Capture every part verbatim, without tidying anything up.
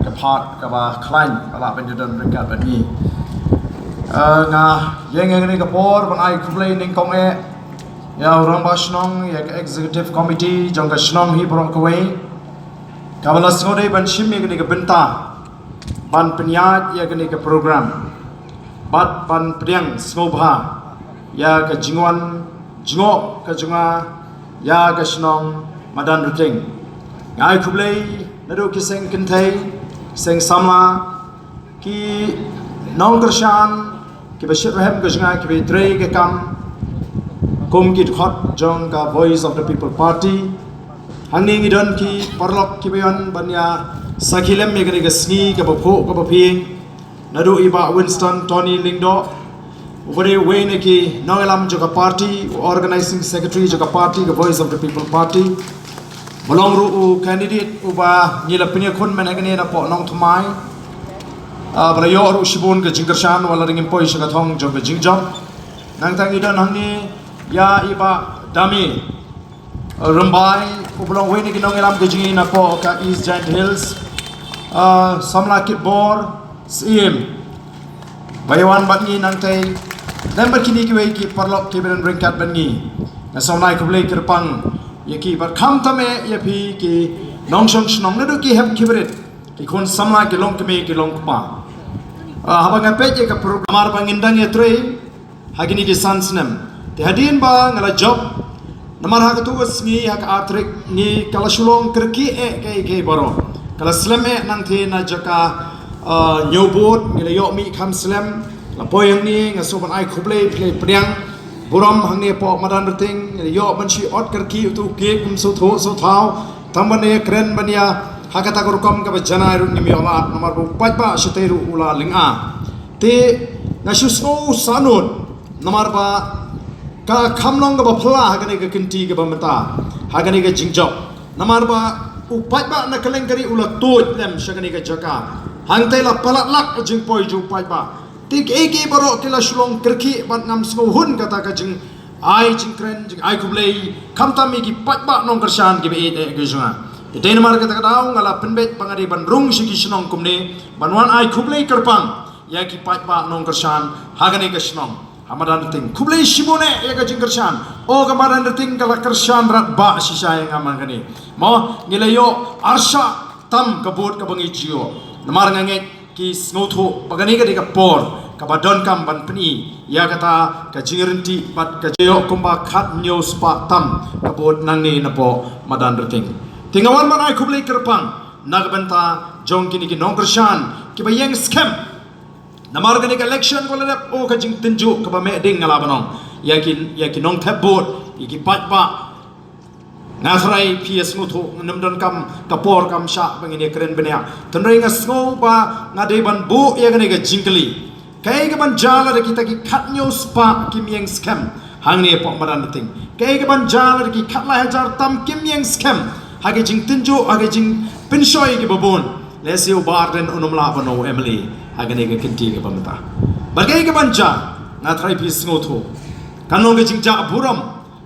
ka phad kaba khlaiñ ba lah ban ïadon ryngkat bad ngi. Eh, nga ïeng ha kane ka por ban ai khublei nyngkong eh ïa u rangbah shnong, ïa ka executive committee jong ka shnong hi baroh kawei, kaba la sngewdei ban shim ïa kane ka bynta ban pynïaid ïa kane ka program bad ban pdiang sngewbha ïa ka jingwan jngoh ka jong nga ïa ka shnong Madan Rting. Nga ai khublei naduh ki seng kynthei, seng samla, ki nongkyrshan kiba shit rhem ka jong nga, kiba trei ka kam kum ki dkhot jong ka Voice of the People Party. Hangne ngi don ki paralok kiba ïaid ban ïa sakhi lem ïa kane ka sngi kaba phuh kaba phieng, naduh i Bah Winston Tony Lyngdoh, uba dei uwei na ki nongïalam jong ka party, u organizing secretary jong ka party, ka Voice of the People Party. Ba long ruh u candidate uba ngi la pynïakhun mynhynnin hangne napoh Nongthymmai. Ah, ba la ïoh ruh shibun ka jingkyrshan wat la dang ngim poi sha ka thong jong ka jingjop. Nangta ngi don hangne ïa i Bah Dame Rymbai, uba long uwei na ki nongïalam ka jong ngi napoh ka East Jaintia Hills. Ah, samla Kitbor Syiem ba ïawan bad ngi, nangta lem bad kine kiwei ki paralok kiba don ryngkat bad ngi. Nga sngewbha ai khublei kyrpang ïa ki bad khamtam eh ïa phi ki nongshong shnong naduh ki hep ki barit, ki khun samla, ki longkmie ki longkpa. Ah, haba nga peit ïa ka program, namar ba ngin dang ïatrei ha kine ki san snem. Te hadien ba nga la jop, namar ha kato ka sngi ha ka ar tarik ngi, ka la shu long kyrkieh eh kaei kaei baroh. Ka la slem eh nangta na jaka, ah, Hynñiewbud, ngi la ïoh mih kham slem. La poi hangne, nga sngewbha ban ai khublei, khublei pdiang burom hangne hapoh Madan Rting, ngi la ïoh ban shu ot kyrkieh uto u cake, kum sawthuh sawthaw, tang ban ïa kren ban ïa ha kata ka rukom kaba janai ruh ngim ïoh lad, namar ba u paidbah shatei ruh u la lynga. Te nga shu sngew sahnud namar ba ka kham long kaba phylla ha kane ka kynti kaba mynta, ha kane ka jingjop. Namar ba u paidbah na kylleng ka ri u la tuid lem sha kane ka jaka. Hangta la palat lak ka jingpoi jong u paidbah. Te kiei kiei baroh ki la shu long kyrkieh bad ngam sngewhun kata ka jingai jingkren, jingai khublei, khamtam ïa ki paidbah nongkyrshan kiba ïeit eh ka jong nga. Te dei namar kata ka daw nga la pynbeit ba nga dei ban rung sha ki shnong kumne ban wan ai khublei kyrpang ïa ki paidbah nongkyrshan ha kane ka shnong, ha Madan Rting. Khublei shibun eh ïa ka jingkyrshan. O ka Madan Rting ka la kyrshan radbah shisha ïa nga man kane. Mo, ngi la ïoh arshah tam ka vote kaba ngi ju ïoh. Namar nga ngeit ki sngewthuh ba kane ka dei ka por kaba donkam ban pyni ïa kata ka jingryntih bad ka jingïoh kumba khathynñiew spah tam ka vote nangne napoh Madan Rting. Te nga wan ban ai khublei kyrpang na ka bynta jong kine ki nongkyrshan kiba ïeng skhem. Namar kane ka election ba la dep, o ka jingtynjuh kaba meh ding nga la ban ong ïa ki, ïa ki nongthep vote, ïa ki paidbah. Nga tharai phi ïa sngewthuh, ngim donkam ka por kam shah ba ngin ïa kren bniah. Hynrei nga sngew ba nga dei ban buh ïa kane ka jingkylli. Kaei kaban jia lada kita ki khathynñiew spah kim ïeng skhem hangne hapoh Madan Rting? Kaei kaban jia lada ki khatlai hajar tam kim ïeng skhem ha ki jingtynjuh, ha ki jingpynshoi kiba bun? Lehse u Bah Ardent un ym lah ban long u M L A ha kane ka kynti kaba mynta. Bad kaei kaban jia, nga tharai phi sngewthuh, kan long ka jingjah burom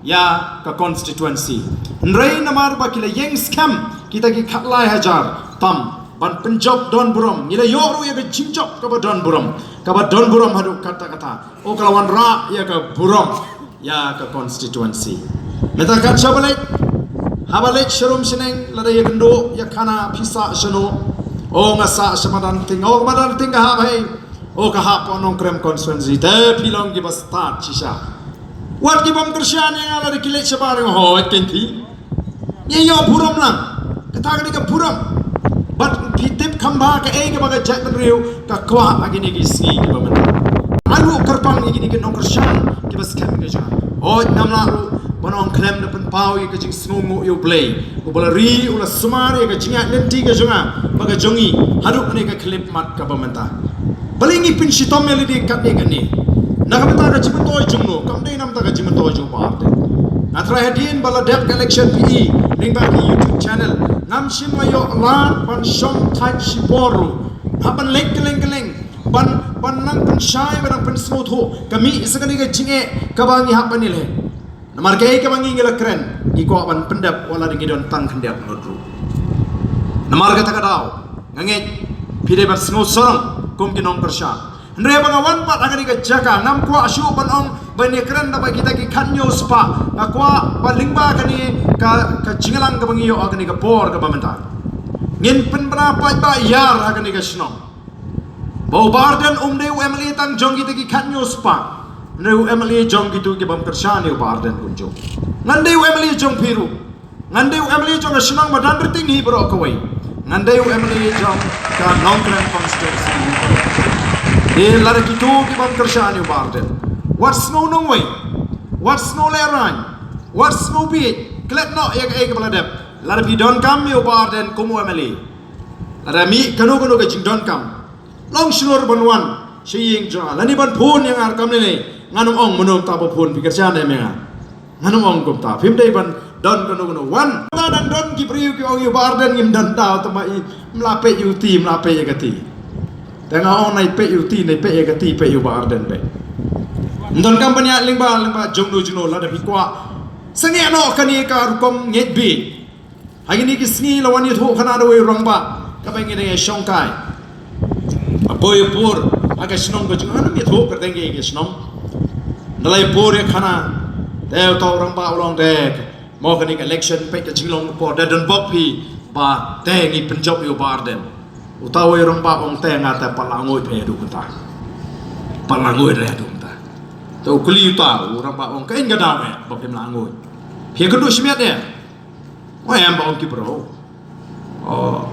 ïa ka constituency. Hynrei namar ba ki la ïeng skhem kita ki khatlai hajar tam ban pynjop don burom, ngi la ïoh ruh ïa ka jingjop kaba don burom, kaba don burom haduh katta katta. O ka la wanrah ïa ka burom ïa ka constituency. Mynta kat shaba leit, haba leit sharum shaneng, lada ïakynduh ïakhana phi sah shano? O nga sah sha Madan Rting. O Madan Rting ka hap hi. O ka hap hapoh Nongkrem constituency. Te phi long kiba stad shisha. Wat ki bym kyrshan ïa nga lada ki leit shabar, nga hoi kynti. Ngi ïoh burom lang. Kata ka dei ka burom. Bad phi tip kham bha kaei kaba ka jaitbynriew ka kwah ha kine ki sngi kiba mynta. Ai ruh kyrpang ïa kine ki nongkyrshan kiba skhem ka jong nga. Hoi ngam lah ruh ban ong khlem da pynpaw ïa ka jingsngewnguh ïa U Blei uba la ri, u la sumar ïa ka jingïaid lynti ka jong nga bad ka jong ngi haduh kane ka khyllipmat kaba mynta. Balei ngi pynshitom ïa lade katne katne? Na ka bynta ka jingmyntoi jong no? Kam dei na ka bynta ka jingmyntoi jong u Bah Ardent. Nga tharai hadien ba la dep ka election P E lyngba ki YouTube channel, ngam shym la ïoh lad ban shong thait shipor ruh. Hap ban leit kylleng kylleng ban, ban nang pynshai, ban nang pynsngewthuh ka mih sa kane ka jingeh kaba ngi hap ban ïaleh. Namar kaei kaba ngi, ngi la kren, ngi kwah ban pyndep wat la ngi don tang khyndiat ngut ruh. Namar kata ka daw Nga ngeit phi dei ban sngewsarong kum ki nongkyrshan. Hynrei ba nga wan pat ha kane ka jaka ngam kwah shuh ban ong ban ïakren da ba kita ki khatñiew spah. Nga kwah ba lyngba kane ka, ka jingïalang kaba ngi ïoh ha kane ka por kaba mynta, ngin pynbna paidbah ïar ha kane ka shnong. Ba u Bah Ardent um dei u M L A tang jong kita ki khatñiew spah. Hynrei u M L A jong kito ki bym kyrshan ïa u Bah Ardent kumjuh. Ngan dei u M L A jong phi ruh. Ngan dei u M L A jong ka shnong Madanrting hi baroh kawei. Ngan dei u M L A jong ka Nongkrem constituency. Te lada kito ki bym kyrshan ïa u Bah Ardent, wat sngew nongwei, wat sngew lehraiñ, wat sngew bieit, klet noh ïa kaei kaba la dep. Lada phi donkam ïa u Bah Ardent kum u M L A, lada mih kano kano ka jingdonkam, long shlur ban wan sha ïing jong nga, lane ban phone ïa nga ruh kam lei lei. Ngan ym ong mynno mynta ba phone, phi kyrshan ne em ïa nga? Ngan ym ong kumta. Phim dei ban don kano kano, wan. Nga dang don ki briew ki ong ïa u Bah Ardent ngim don daw, tangba i, ym lah peit ïa u ti, ym lah peit ïa ka ti. Te nga ong, nai peit ïa u ti, nai peit ïa ka ti, peit ïa u Bah Ardent beit. Ym donkam ban ïaid lyngba lyngba jongno jongno. Lada phi kwah sangeh noh kane ka rukom ngeit bieit. Ha kine ki sngi la wan ïathuh khana da uwei u rangbah kaba ngi dang ïashongkai. Ba poi pur ha ka shnong ka jong nga, ym ïathuh kyrteng ïa ka shnong. Nda la ïapur ïa khana, te uta u rangbah u la ong, te mo kane ka election, peit ka jinglong ka por, te don bok phi ba te ngi pynjop ïa u Bah Ardent. Uta uwei u rangbah u ong, te nga te pat la nguid phi haduh mynta. Pat la nguid re haduh mynta. Te u kylli uta u rangbah u ong, kaei ka daw eh ba phim la nguid? Phi ïakynduh shimet eh? Ong em, ba ong ki briew. Oh.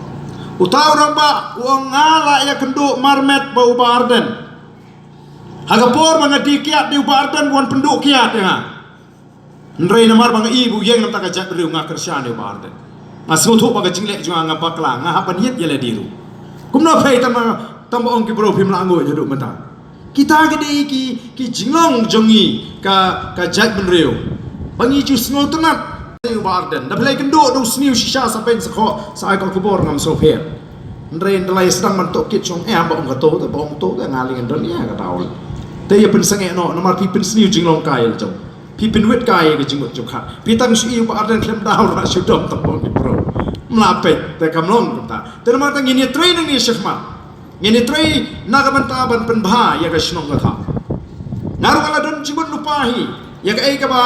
Uta u rangbah u ong, nga la ïakynduh marmet bad u Bah Ardent. Ha ka por ba nga die kiad, dei u Bah Ardent u wan pynduh kiad ïa nga. Hynrei namar ba nga i ba u ïeng na ka bynta ka jaitbynriew, nga kyrshan ïa u Bah Ardent. Nga sngewthuh ba ka jingleh jong nga, nga bakla, nga hap ban ïit ïa lade ruh. Kumno phi, tang ba, tang ba ong ki briew phim la nguid haduh mynta? Kita ki dei ki, ki jinglong jong ngi ka, ka jaitbynriew ba ngi ju sngewtynnat. U Bah Ardent, da phi la ïakynduh da u sniew shisha, sa beiñ sa khoh, sa ai ka khubor, ngam sngewpher. Hynrei nda la ïa sdang ban tohkit, shong eh, ba ong kato te, ba ong to te, nga lei ngan don ïa kata. Te ïa pynsangeh noh, namar phi pynsniew jinglong kai la jong. Phi pynwit kai ïa ka jingmut jingpyrkhat. Phi tang shu i u Bah Ardent khlem daw ruh shu dom, tang ba ong ki briew. Ym lah peit, te kam long kumta. Te namar kata ngin ïatrei nangne shakhmat. Ngin ïatrei na ka bynta ban pynbha ïa ka shnong ka thaw. Nga ruh nga la don jingmut lypa hi ïa kaei kaba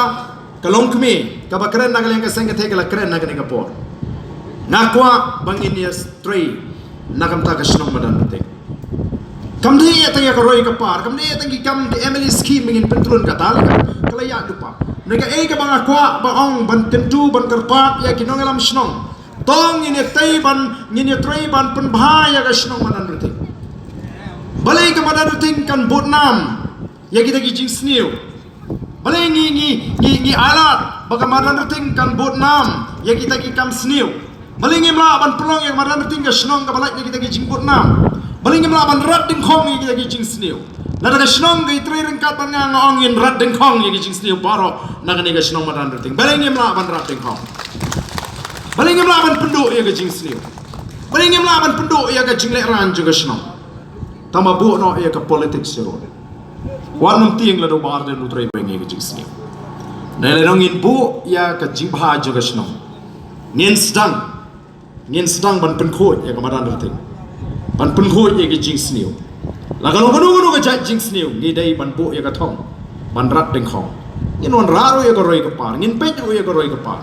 ka longkmie kaba kren na ka liang ka seng ka thei ka la kren ha kane ka por. Nga kwah ba ngin ïatrei na ka bynta ka shnong Madanrting. Kam dei ïa tang ïa ka roi ka par, kam dei ïa tang ki kam ki M L A scheme ba ngin pyntrun, kata lei ka la ïaid lypa. Hynrei kaei kaba nga kwah ban ong, ban kyntu, ban kyrpad ïa ki nongïalam shnong. To ngin ïatrei ban, ngin ïatrei ban pynbha ïa ka shnong Madanrting. Balei ka Madanrting kan bud nam ïa kita ki jingsniew? Balei ngi, ngi, ngi, ngi ailad ba ka Madanrting kan bud nam ïa kita ki kam sniew? Balei ngim lah ban pynlong ïa ka Madanrting ka shnong kaba lait na kita ki jingbud nam? Balei ngim lah ban rat dyngkhong ïa kita ki jingsniew? Lada ka shnong ka ïatrei ryngkat bad nga, nga ong ngin rat dyngkhong ïa ki jingsniew baroh na kane ka shnong Madanrting. Balei ngim lah ban rat dyngkhong? Balei ngim lah ban pynduh ïa ka jingsniew? Balei ngim lah ban pynduh ïa ka jinglehraiñ jong ka shnong? Tang ba buh noh ïa ka politics sha ruh. Wat nym tieng lada u Bah Ardent u trei bha ïa ka jingsniew. Nai lada ngin buh ïa ka jingbha jong ka shnong, ngin sdang, ngin sdang ban pynkhuid ïa ka Madanrting, ban pynkhuid ïa ka jingsniew. La ka long kano kano ka jait jingsniew, ngi dei ban buh ïa ka thong ban rat dyngkhong. Ngin wanrah ruh ïa ka roi ka par, ngin peit ruh ïa ka roi ka par.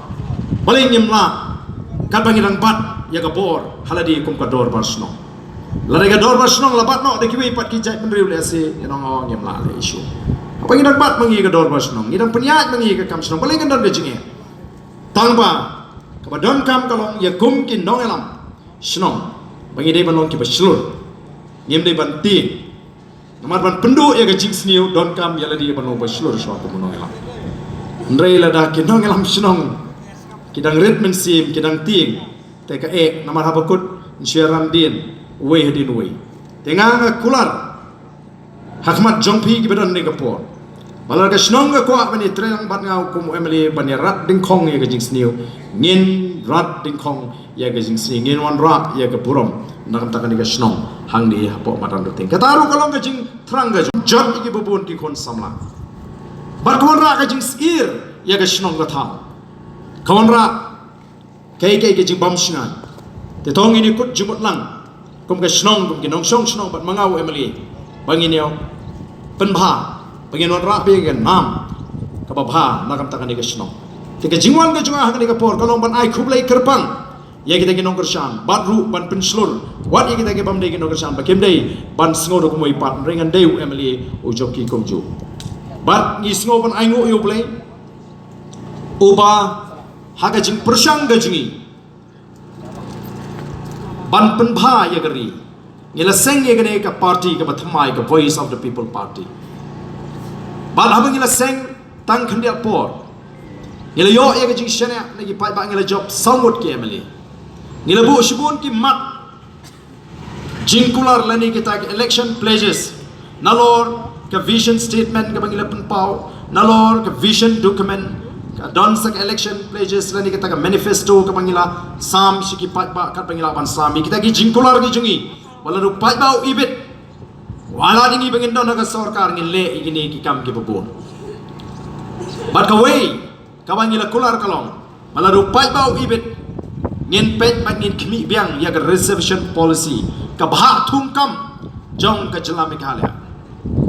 Balei ngim lah, katba ngi dang bat ïa ka bor ha lade kum ka dorbar shnong? Lada ka dorbar shnong la bat noh da kiwei pat ki jaitbynriew lehse, ïa nong awang ngim lah leh issue. Haba ngi dang bat ma ngi ka dorbar shnong, ngi dang pynïaid ma ngi ka kam shnong, balei kan don ka jingeh? Tang ba kaba donkam ka long ïa kum ki nongïalam shnong ba ngi dei ban long kiba shlur. Ngim dei ban tieng. Namar ban pynduh ïa ka jingsniew donkam ïa lade ban long ba shlur shuwa kum u nongïalam. Hynrei lada ki nongïalam shnong ki dang rit mynsiem, ki dang tieng, te kaei, namar haba kut, ngi shu ïaran dien uwei hadien uwei. Te nga nga kular ha khmat jong phi kiba don ha kane ka por, ba lada ka shnong ka kwah ban ïatrei lang bad nga kum u M L A ban ïarat dyngkhong ïa ka jingsniew, ngin rat dyngkhong ïa ka jingsniew, ngin wanrah ïa ka burom na ka bynta kane ka shnong hangne hapoh Madanrting. Kata ruh ka long ka jingthrang ka jong jot ïa kiba bun ki khun samla. Bad ka wanrah ka jingsyier ïa ka shnong ka thaw. Ka wanrah kaei kaei ka jingbymshngaiñ. Te to ngin ïakut jingmut lang. kum ka shnong, kum ki nongshong shnong bad ma nga u M L A, ba ngin ïoh pynbha, ba ngin wanrah bad ka nam kaba bha na ka bynta kane ka shnong. Te ka jingwan ka jong nga ha kane ka por ka long ban ai khublei kyrpang ïa kita ki nongkyrshan, bad ruh ban pynshlur wat ïa kita ki bym dei ki nongkyrshan ba kim dei ban sngew da kumwei pat, hynrei ngan dei u M L A u jong ki kumjuh. Bad ngi sngew ban ainguh ïa U Blei uba ha ka jingpyrshang ka jong ngi ban pynbha ïa ka ri, ngi la seng ïa kane ka party kaba thymmai, ka Voice of the People Party. Bad haba ngi la seng tang khyndiat por, ngi la ïoh ïa ka jingshaniah na ki paidbah, ngi la jop saw ngut ki M L A. Ngi la buh shibun ki mat jingkular lane kita ki election pledges, nalor ka vision statement kaba ngi la pynpaw, nalor ka vision document, ka don sa ka election pledges lane kita ka manifesto kaba ngi la sam sha ki paidbah, katba ngi lah ban sam ïa kita ki jingkular ki jong ngi. Wat la u paidbah u ibit, wat la dei ngi ba ngin don ha ka sorkar, ngin leh ïa kine ki kam kiba bun. Bad kawei kaba ngi la kular ka long, wat la u paidbah u ibit, ngin peit bad ngin khmih biang ïa ka reservation policy, ka bhah thungkam jong ka jylla Meghalaya.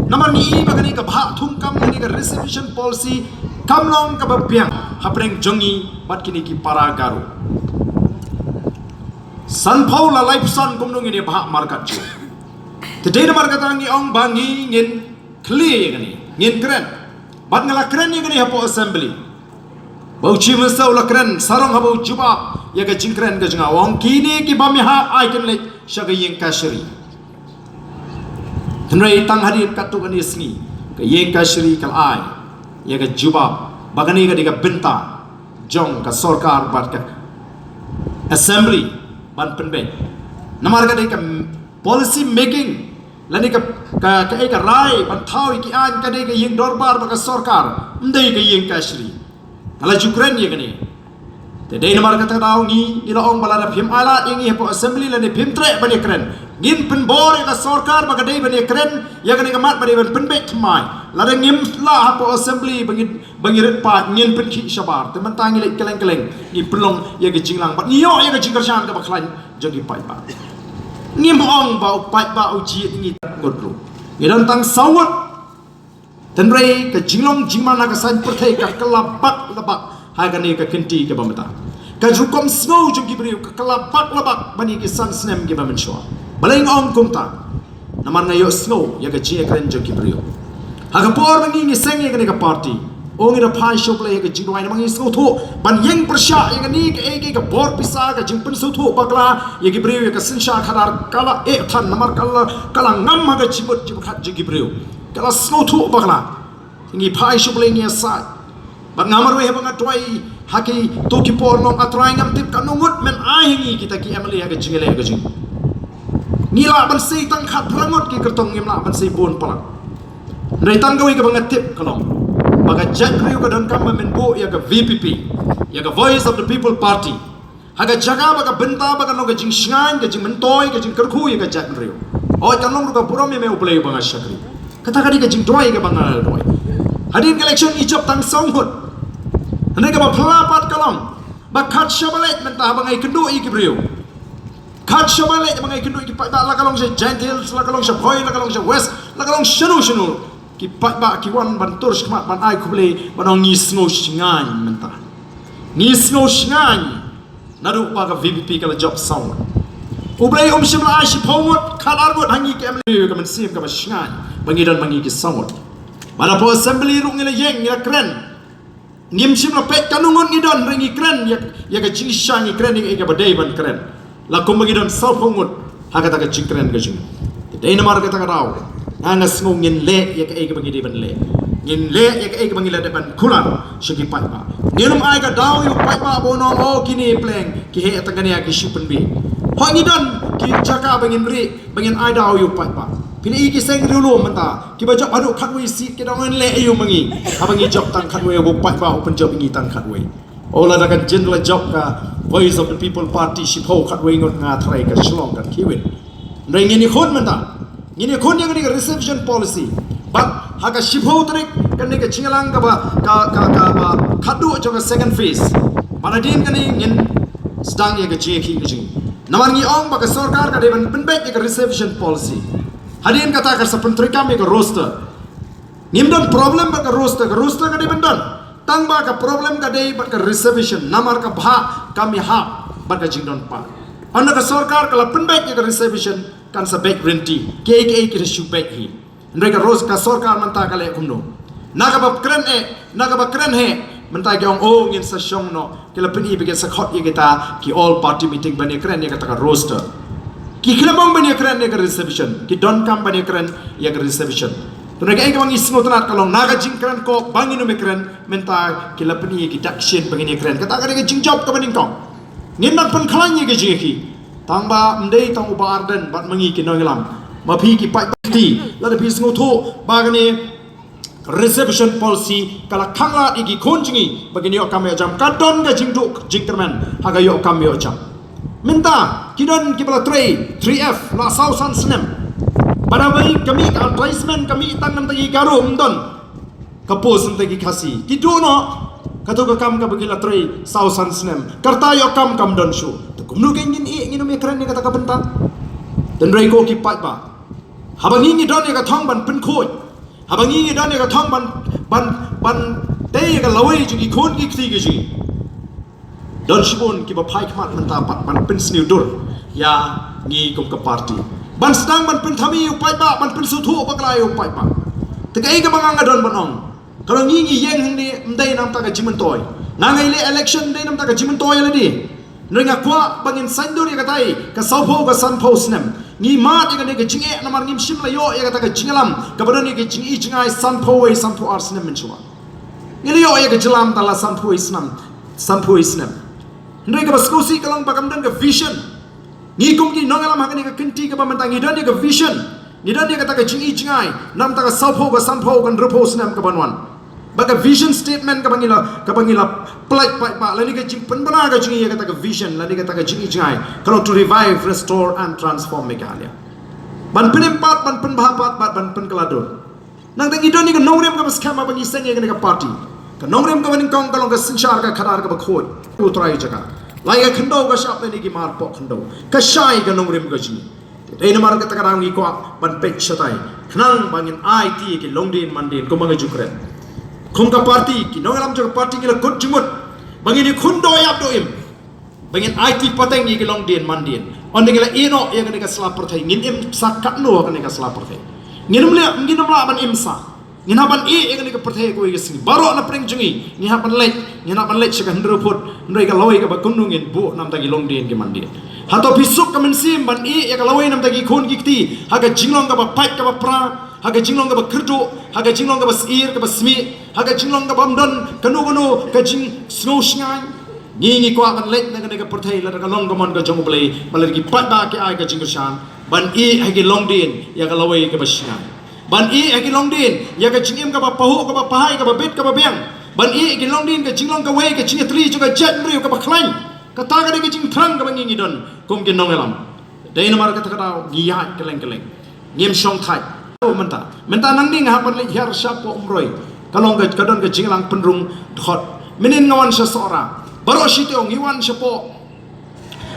Namar ngi i ba kane ka bhah thungkam, kane ka reservation policy kam long kaba biang hapdeng jong ngi bad kine ki para Garo. Sanphew la laiphew san kumno ngin ïa bhah markatjuh. Te dei namar kata ngi ong ba ngi ngin khlieh ïa kane, ngin kren. Bad nga la kren ïa kane hapoh assembly. Ba u Chief Minister u la kren sarong haba u jubab ïa ka jingkren ka jong nga, u ong kine ki bym ïahap ai kin leit sha ka ïing kashari. Hynrei tang hadien katto katne sngi ka ïing kashari ka la ai ïa ka jubab ba kane ka dei ka bynta jong ka sorkar bad ka assembly ban pynbeit. Namar ka dei ka policy making lane ka, ka, ka, ka rai ban thaw ïa ki aiñ ka dei ka ïing dorbar bad ka sorkar, ym dei ka ïing kashari. Nga la ju kren ïa kane. Te dei namar kata ka daw ngi, ngi la ong ba lada phim ai lad ïa ngi hapoh assembly lane phim treh ban ïa kren, ngin pynbor ïa ka sorkar ba ka dei ban ïa kren ïa kane ka mat ba dei ban pynbeit thymmai. Lada ngim lah hapoh assembly ba ngi, ba ngi rit paid, ngin pynkhih shabar. Te mynta ngi leit kylleng kylleng, ngi pynlong ïa ka jinglang bad ngi ïoh ïa ka jingkyrshan kaba khlaiñ jong ki paidbah. Ngim ong ba u paidbah u jied ïa ngi ngut ruh. Ngi don tang saw ngut. Hynrei ka jinglong jingman ha ka saiñ pyrthei ka kylla bak la bak ha kane ka kynti kaba mynta. Ka rukom sngew jong ki briew ka kylla bak la bak ban ïa ki san snem kiba mynshuwa. Balei nga ong kumta? Namar nga ïohsngew ïa ka jingïakren jong ki briew. Ha ka por ba ngi ngi seng ïa kane ka party, ong ngi da phai sha U Blei ïa ka jingduwai namar ngi sngewthuh ban ïeng pyrshah ïa kane kaei kaei ka bor pisa, ka jingpynsngewthuh bakla ïa ki briew, ïa ka synshar khadar ka la eh than namar ka la, ka la ngam ha ka jingmut jingpyrkhat jong ki briew. Ka la sngewthuh bakla. Ngi phai sha U Blei ngi ïasaid. Bad nga marwei haba nga duwai ha kito ki por, nga ong A Trai, ngam tip katno ngut men ai ha ngi kita ki M L A ha ka jingïaleh ka jong ngi. Ngi lah ban sei tang khatphra ngut ki kyrtong, ngim lah ban sei bun palat. Hynrei tang kawei kaba nga tip ka long ba ka jaitbynriew ka donkam ba men buh ïa ka V P P, ïa ka Voice of the People Party, ha ka jaka ba ka bynta ba kan long ka jingshngaiñ, ka jingmyntoi, ka jingkyrkhu ïa ka jaitbynriew. Hooid, kan long ruh ka burom ïa me U Blei uba nga shakri. Kata ka dei ka jingduwai kaba nga duwai. Hadien ka election ngi jop tang saw ngut. Hynrei kaba phylla pat ka long ba kat shaba leit mynta haba nga ïakynduh ïa ki briew, kat shaba leit haba nga ïakynduh ïa ki paidbah, la ka long sha Jaintia Hills, la ka long sha Bhoi, la ka long sha West, la ka long shano shano, ki paidbah ki wan ban tur shakhmat, ban ai khublei, ban ong ngi sngew shngaiñ mynta. Ngi sngew shngaiñ naduh ba ka V P P ka la jop saw ngut. U Blei um shym la ai shiphew ngut, khatar ngut ha ngi ki M L A, ka mynsiem kaba shngaiñ ba ngi don ma ngi ki saw ngut. Bad hapoh assembly ruh ngi la ïeng, ngi la kren. Ngim shym la peit katno ngut ngi don, hynrei ngi kren ïa, ïa ka jingshisha, ngi kren ïa kaei kaba dei ban kren. La kumba ngi don sawphew ngut ha kata ka jingkren ka jong ngi. Te dei namar kata ka daw nga, nga sngew ngin leh ïa kaei kaba ngi dei ban leh. Ngin leh ïa kaei kaba ngi la dep ban kular sha ki paidbah. Ngin ym ai ka daw ïa u paidbah ba un ong, oh, kine pleng ki heh tang kane, ki shu pynbeit. Hooid, ngi don ki jaka ba ngin rieh ba ngin ai daw ïa u paidbah. Phi la i ki seng riewlum mynta kiba jop haduh khatwei seat, ki dang ong leh aïu ma ngi haba ngi jop tang khatwei, u paidbah u pynjop ïa ngi tang khatwei. Oh, lada kan jin la jop ka Voice of the People Party shiphew khatwei ngut, nga tharai ka Shillong kan khie win. Hynrei ngin ïakhun mynta, ngin ïakhun ïa kane ka reservation policy. Bad ha ka shiphew tarik kane ka jingïalang kaba, ka, ka, kaba khatduh jong ka second phase. Bad hadien kane ngin sdang ïa ka jingïakhih ka jong ngi. Namar ngi ong ba ka sorkar ka dei ban pynbeit ïa ka reservation policy. Hadien kata ka sa pyntreikam ïa ka roster. Ngim don problem bad ka roster, ka roster ka dei ban don. Tang ba ka problem ka dei bad ka reservation, namar ka bha kam ïahap bad ka jingdon paid. Hynda ka sorkar ka la pynbeit ïa ka reservation, kan sa beit ryntih. Kiei kiei ki da shu beit hi. Hynrei ka ros ka sorkar mynta ka leh kumno? Na kaba kren eh, na kaba kren heh, mynta ki ong, oh, ngin sa shong noh. Ki la pyni ba ki sa khot ïa kita ki all party meeting ban ïakren ïa kata ka roster. Ki khlem ong ban ïakren ïa ka reservation, ki donkam ban ïakren ïa ka reservation. Te na kaei kaba ngi sngewtynnat ka long, na ka jingkren ko ba ngin ym ïakren, mynta ki la pyni ïa ki dak shin ba ngin ïakren. Kata ka dei ka jingjop kaba nyngkong. Ngim dang pynkhlaiñ ïa ka jingïakhih. Tang ba ym dei tang u Bah Ardent bad ma ngi ki nongïalam, ma phi ki paidbah, lada phi sngewthuh ba kane reservation policy ka la khanglad ïa ki khun jong ngi ba kin ïoh kam ïoh jam. Ka don ka jingduh jingkyrmen ha ka ïoh kam ïoh jam. Mynta ki don kiba la trei three F la saw san snem. Bad haba ka mih ka advertisement ka mih tang namta ki Garo, ym don ka post namta ki Khasi. Ki duh noh. Kato ka kam kaba ki la trei saw san snem, ka rta ïoh kam kam don shuh. Te kumno kein ngin ïeh, ngin ym ïakren ïa kata ka bynta? Hynrei ko ki paidbah, haba ngi ngi don ïa ka thong ban pynkhuid, haba ngi ngi don ïa ka thong ban, ban, ban tei ïa ka lawei jong ki khun ki kti ki jong ngi, don shibun kiba phai khmat mynta pat ban pynsniew dur ïa ngi kum ka party, ban sdang ban pynthame ïa u paidbah, ban pynsngewthuh bakla ïa u paidbah. Te kaei kaba nga nga don ban ong, ka long ngi ngi ïeng hangne ym dei namta ka jingmyntoi. Nga nga ïaleh election ym dei namta ka jingmyntoi ïa lade. Hynrei nga kwah ba ngin saiñdur ïa katai ka sawphew ka sanphew snem. Ngi mad ïa kane ka jingeh namar ngim shym la ïoh ïa kata ka jingïalam kaba don ïa ka jingi jingai sanphew wei sanphew ar snem mynshuwa. Ngi la ïoh ïa ka jingïalam tang la sanphew wei snem, sanphew wei snem. Hynrei kaba sngewsih ka long ba kam don ka vision. Ngi kum ki nongïalam ha kane ka kynti kaba mynta ngi don ïa ka vision. Ngi don ïa kata ka jingi jingai namta ka sawphew ka sanphew ka hynriewphew snem kaban wan. Ba ka vision statement kaba ngi la, kaba ngi la pynlait paidbah lane ka jingpynbna ka jong ngi ïa kata ka vision lane kata ka jingi jingai ka long to revive, restore and transform Meghalaya. Ban pynim pat, ban pynbha pat, ban, ban pynkylla dur. Nangta ngi don ïa ka nongrim kaba skhem haba ngi seng ïa kane ka party. Ka nongrim kaba nyngkong ka long ka synshar ka khadar kaba khuid. U trai jaka. Lai ka khyndew ka shap lane ki mar poh khyndew. Ka shai ka nongrim ka jong ngi. Dei namar kata ka daw ngi kwah ban peit shatai khnang ba ngin aiti ïa ki longdien mandien kumba nga ju kren. Kum ka party, ki nongïalam jong ka party ngi la kut jingmut ba ngin ïakhun doh ïap doh im, ba ngin aiti pateng ïa ki longdien mandien. Ynda ngi la ïeh noh ïa kane ka sla pyrthei, ngin im sa katno ha kane ka sla pyrthei? Ngin ym leh, ngin ym lah ban im sa. Ngin hap ban ïeh ïa kane ka pyrthei kawei ka sngi. Baroh na pdeng jong ngi ngi hap ban leit, ngin hap ban leit sha ka hynriew phut. Hynrei ka lawei kaba kumno ngin buh namta ki longdien ki mandien? Hato phi suk ka mynsiem ban ïeh ïa ka lawei namta ki khun ki kti ha ka jinglong kaba pait kaba pra, ha ka jinglong kaba kyrduh, ha ka jinglong kaba syier kaba smih, ha ka jinglong kaba ym don kano kano ka jingsngew shngaiñ? Ngi ngi kwah ban leit na kane ka pyrthei lada ka long ka mon ka jong U Blei, ba lada ki paidbah ki ai ka jingkyrshan, ban ïeh ha ki longdien ïa ka lawei kaba shngaiñ, ban ïeh ha ki longdien ïa ka jingim kaba pahuh kaba pahai kaba bit kaba biang, ban ïeh ha ki longdien ka jinglong kawei ka jingïatylli jong ka jaitbynriew kaba khlaiñ. Kata ka dei ka jingthrang kaba ngi ngi don kum ki nongïalam. Dei namar kata ka daw ngi ïaid kylleng kylleng, ngim shong thait. Oh, mynta, mynta nangne nga hap ban leit hiar shapoh Umroi. Ka long ka, ka don ka jingïalang pynrung dkhot. Mynnin nga wan sha Sohra. Baroh shi taïew ngi wan shapoh,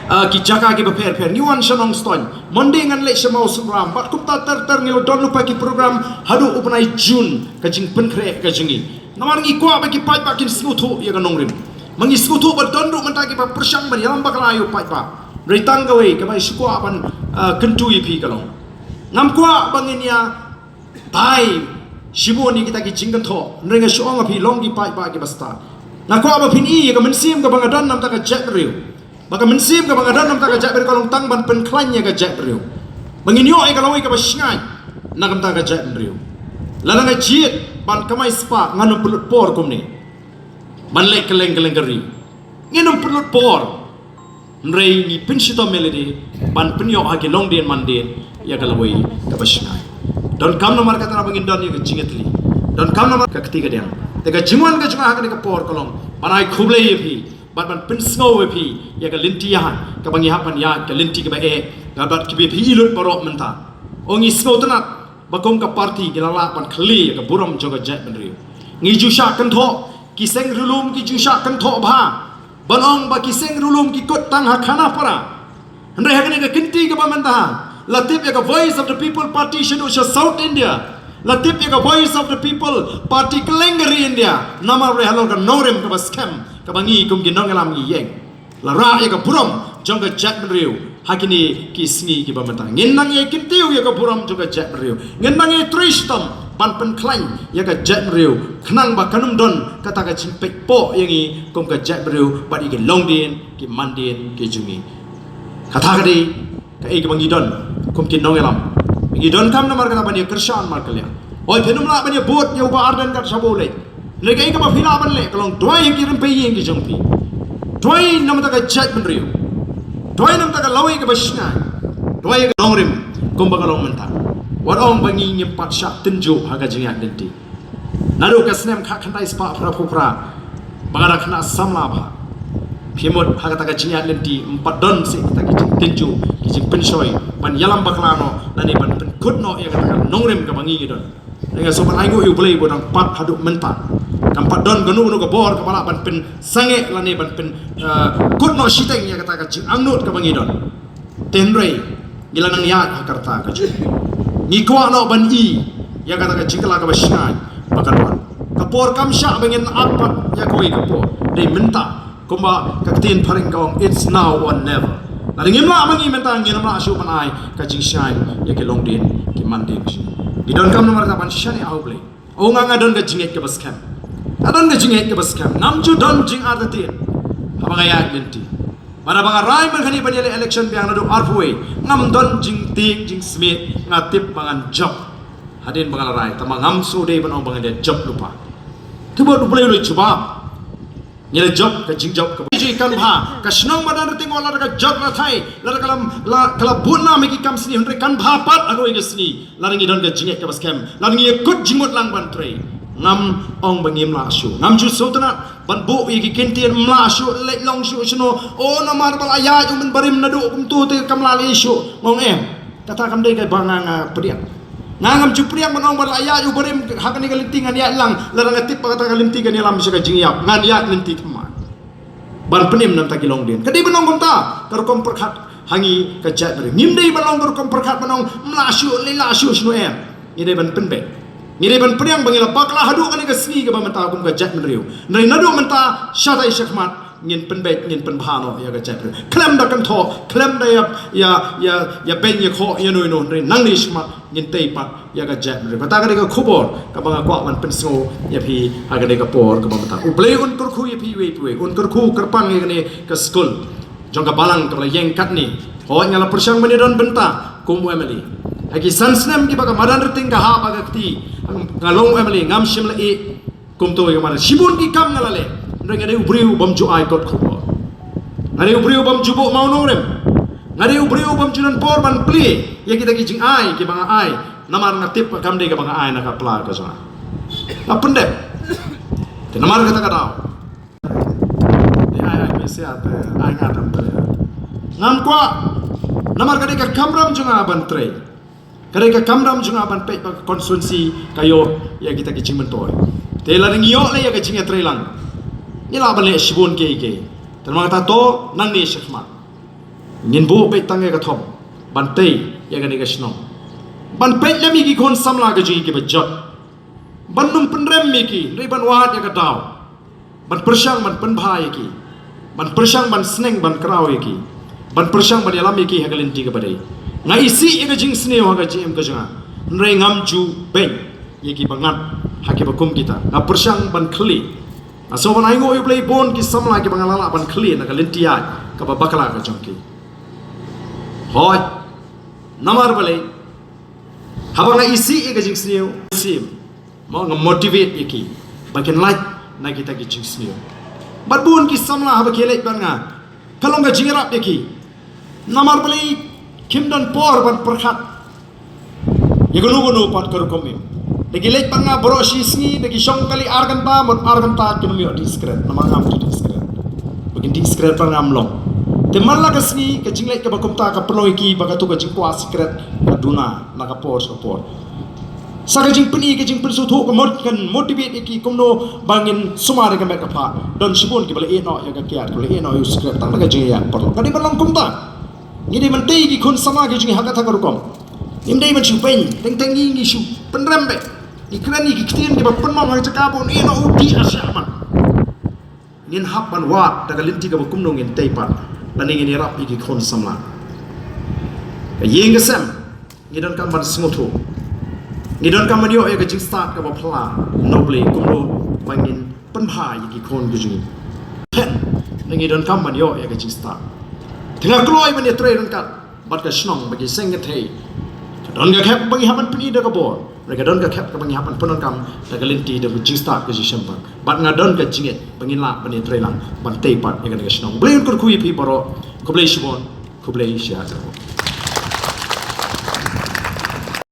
ah, ki jaka kiba pher pher. Ngi wan sha Nongstoiñ. Monday ngan leit sha Mawsynram. Bad kumta ter ter ngi la don lypa ki program haduh u bnai June, ka jingpynkhreh ka jong ngi. Namar ngi kwah ba ki paidbah kin sngewthuh ïa ka nongrim. Ma ngi sngewthuh ba don ruh mynta kiba pyrshang ban ïalam bakla ïa u paidbah. Hynrei tang kawei kaba ngi shu kwah ban, ah, kyntu ïa phi ka long, ngam kwah ba ngin ïa tai shibun ïa kita ki jingkynthoh. Hynrei nga shu ong ïa phi, long ki paidbah kiba stad. Nga kwah ba phin i ïa ka mynsiem kaba nga don namta ka jaitbynriew. Ba ka mynsiem kaba nga don namta ka jaitbynriew ka long tang ban pynkhlaiñ ïa ka jaitbynriew, ba ngin ïoh ïa ka lawei kaba shngaiñ na ka bynta ka jaitbynriew. Lada nga jied ban kamai spah, ngan ym pynlut por kumne ban leit kylleng kylleng ka ri. Ngin ym pynlut por. Hynrei ngi pynshitom ïa lade ban pynïoh ha ki longdien mandien ïa ka lawei kaba shngaiñ. Donkam namar kata ba ngin don ïa ka jingïatylli. Donkam namar ka kti ka diang. Te ka jingwan ka jong nga ha kane ka por ka long ban ai khublei ïa phi bad ban pynsngew ïa phi ïa ka lynti ïaid kaba ngi hap ban ïaid, ka lynti kaba eh, bad kiba phi i lut baroh mynta. Oh, ngi sngewtynnat ba kum ka party ngi la lah ban khlieh ïa ka burom jong ka jaitbynriew. Ngi ju shah kynthoh, ki seng riewlum ki ju shah kynthoh bha ban ong ba ki seng riewlum ki kut tang ha Khanapara. Hynrei ha kane ka kynti kaba mynta, la tip ïa ka Voice of the People Party shaduh sha South India, la tip ïa ka Voice of the People Party kylleng ka ri India. Namar re halor ka nongrim kaba skhem kaba ngi kum ki nongïalam ngi ïeng, la rah ïa ka burom jong ka jaitbynriew ha kine ki sngi kiba mynta. Ngin nang ïa kyntiew ïa ka burom jong ka jaitbynriew, ngin nang ïa trei shitom ban pynkhlaiñ ïa ka jaitbynriew, khnang ba kan ym don kata ka jingpeit poh ïa ngi kum ka jaitbynriew bad ïa ki longdien ki mandien ki jong ngi. Kata ka dei kaei kaba ngi don kum ki nongïalam. Ngi donkam namar kata ban ïa kyrshan markylliang. Hooid, phin ym lah ban ïa bud ïa u Bah Ardent kat shaba u leit. Hynrei kaei kaba phi lah ban leh ka long duwai ïa ki rympei ïing ki jong phi, duwai namar ka jaitbynriew, duwai namar ka lawei kaba shngaiñ, duwai ïa ka nongrim kumba ka long mynta. Wat ong ba ngi ngim pat shah tynjuh ha ka jingïaid lynti. Naduh ka snem khatkhyndai spah phra phew phra ba nga da khynnah samla bha, phi mut ha kata ka jingïaid lynti ym pat don shuh kita ki jingtynjuh, ki jingpynshoi ban ïalam bakla noh lane ban pynkut noh ïa kata ka nongrim kaba ngi ngi don. Nga sngewbha ban ainguh ïa U Blei ba dang pat haduh mynta kam pat don kano kano ka bor kaba lah ban pynsangeh lane ban pyn, eh, kut noh shiteng ïa kata ka jingangnud kaba ngi don. Te hynrei ngi la nang ïaid ha ka rta ka jong ngi, kwah noh ban i ïa kata ka jingkylla kaba shngaiñ ba ka don. Ka por kam shah ba ngin ap pat ïa kawei ka por, dei mynta. Kumba ka ktien phareng ka ong, it's now or never. Lada ngim lah ma ngi mynta, ngin ym lah shuh ban ai ka jingshngaiñ ïa ki longdien ki mandien. Ngi donkam namar kata ban shaniah ha U Blei. O nga, nga don ka jingngeit kaba skhem. Nga don ka jingngeit kaba skhem. Ngam ju don jingartatien haba nga ïaid lynti. Bad haba nga rai man kane ban ïaleh election biang naduh arphew wei, ngam don jingtieng jingsmiej, nga tip ba ngan jop. Hadien ba nga la rai, tangba ngam sngewdei ban ong ba ngan ïa jop lypa. Te bad U Blei u la jubab. Ngi la jop ka jingjop kaba ju kan bha. Ka shnong Madanrting, wat lada ka jot la thait, lada ka la, la, ka la bun nam ha ki kam sniew, hynrei kan bha pat ha kawei ka sngi lada ngi don ka jingngeit kaba skhem, lada ngi ïa kut jingmut lang ban trei. Ngam ong ba ngim lah shuh. Ngam ju sngewtynnat ban buh ïa ki kyntien ym lah shuh, leit long shuh shano. O namar ba la ïaid u mynbarim naduh kumto te kam lah leh shuh. Ngong em. Kata kam dei kaba nga nga pdiang. Nga ngam ju pdiang ban ong ba la ïaid u barim ha kane ka lynti ngan ïaid lang, lada nga tip ba kata ka lynti kan ïalam sha ka jingïap, ngan ïaid lynti thymmai ban pynim na bynta ki longdien. Ka dei ban ong kumta ka rukom pyrkhat ha ngi ka jaitbynriew. Ngim dei ban ong ka rukom pyrkhat ban ong ym lah shuh, leit lah shuh shano em. Ngi dei ban pynbeit. Ngi dei ban pdiang ba ngi la bakla haduh kane ka sngi kaba mynta kum ka jaitbynriew. Hynrei naduh mynta shatai shakhmat ngin pynbeit, ngin pynbha noh ïa ka jaitbynriew. Khlem da kynthoh, khlem da ïa, ïa, ïa, ïa beiñ ïa khoh ïa no ïa no, hynrei nangne shakhmat ngin tei pat ïa ka jaitbynriew. Kata ka dei ka khubor kaba nga kwah ban pynsngew ïa phi ha kane ka por kaba mynta. U Blei un kyrkhu ïa phi iwei pa iwei, un kyrkhu kyrpang ïa kane ka skul jong ka balang kaba la ïeng katne. Hooid, nga la pyrshang ban ïadon bynta kum u M L A. Ha ki san snem kiba ka Madanrting ka hap ha ka kti, nga long u M L A, ngam shym la ïeh kumto ïa ka madan. Shibun ki kam nga la leh, hynrei nga dei u briew bym ju ai kot khubor. Nga dei u briew bym ju buh mawnongrim. Nga dei u briew bym ju don por ban plie ïa kita ki jingai kiba nga ai. Namar nga tip ba kam dei kaba nga ai na ka pla ka jong nga. Nga pyndep. Te namar kata ka daw, te ai, ai, me sia te ai nga tam te. Ngam kwah. Namar ka dei ka kamram jong nga ban trei. Ka dei ka kamram jong nga ban peit ba ka constituency ka ïoh ïa kita ki jingmyntoi. Te lada ngi ïoh leh ïa ka jingïatreilang, ngi lah ban leh shibun kiei kiei. Te namar kata to nangne shakhmat ngin buh beit tang ïa ka thong ban tei ïa kane ka shnong, ban peit lem ïa ki khun samla ka jong ngi kiba jot, ban nym pynrem ïa ki, hynrei ban wad ïa ka daw. Ban pyrshang ban pynbha ïa ki, ban pyrshang ban sneng ban kraw ïa ki, ban pyrshang ban ïalam ïa ki ha ka lynti kaba dei. Nga isih ïa ka jingsniew ha ka jingim ka jong nga, hynrei ngam ju beiñ ïa ki ba ngat ha kiba kum kita. Nga pyrshang ban khlieh. Nga sngewbha ban ainguh ïa U Blei bun ki samla kiba nga la lah ban khlieh na ka lynti ïaid kaba bakla ka jong ki. Hooid, namar balei? Haba nga isih ïa ka jingsniew, sim mo nga motivate ïa ki ba kin lait na kita ki jingsniew. Bad bun ki samla haba ki leit bad nga, ka long ka jingïarap ïa ki. Namar balei? Kim don por ban pyrkhat ïa kano kano pat ka rukom im. Da ki leit bad nga baroh shi sngi, da ki shong kali ar kynta, mut ar kynta kin ym ïoh dih sikret, namar ngam dih sikret. Ba kin dih sikret bad nga ym long. Te man la ka sngi ka jingleit kaba kumta ka pynlong ïa ki ba kato ka jingkwah sikret ka duna na ka por sha ka por. Sa ka jingpyni, ka jingpynsngewthuh, ka mot-, kan motivate ïa ki kumno ba ngin sumar ïa ka met ka phad. Don shibun kiba la ïeh noh ïa ka kiad, kiba la ïeh noh ïa u sikret tang da ka jingïaid paralok. Ka dei ban long kumta. Ngi dei ban tei ki khun samla ki jong ngi ha kata ka rukom. Ngim dei ban shu beiñ, teng teng ngi ngi shu pynrem beit. Ngi kren ïa ki ktien kiba pynmong ha ka jaka ba un ïeh noh u dih ar shah man. Ngin hap ban wad da ka lynti kaba kumno ngin tei pat lane ngin ïarap ïa ki khun samla. Ka ïing ka sem ngi donkam ban sngewthuh. Ngi donkam ban ïoh ïa ka jingstad kaba phylla na U Blei kumno ba ngin pynbha ïa ki khun ki jong ngi. Pyn, ngi donkam ban ïoh ïa ka jingstad. Te nga kloi ban ïatrei ryngkat bad ka shnong bad ki seng kynthei. Ka don ka khep ba ngi hap ban pyni da ka bor, bad ka don ka khep kaba ngi hap ban pyndonkam da ka lynti da ka jingstad ka jingshemphang. Bad nga don ka jingngeit ba ngin lah ban ïatrei lang ban tei pat ïa kane ka shnong. Blei un kyrkhu ïa phi baroh. Khublei shibun. Khublei shihajar nguh.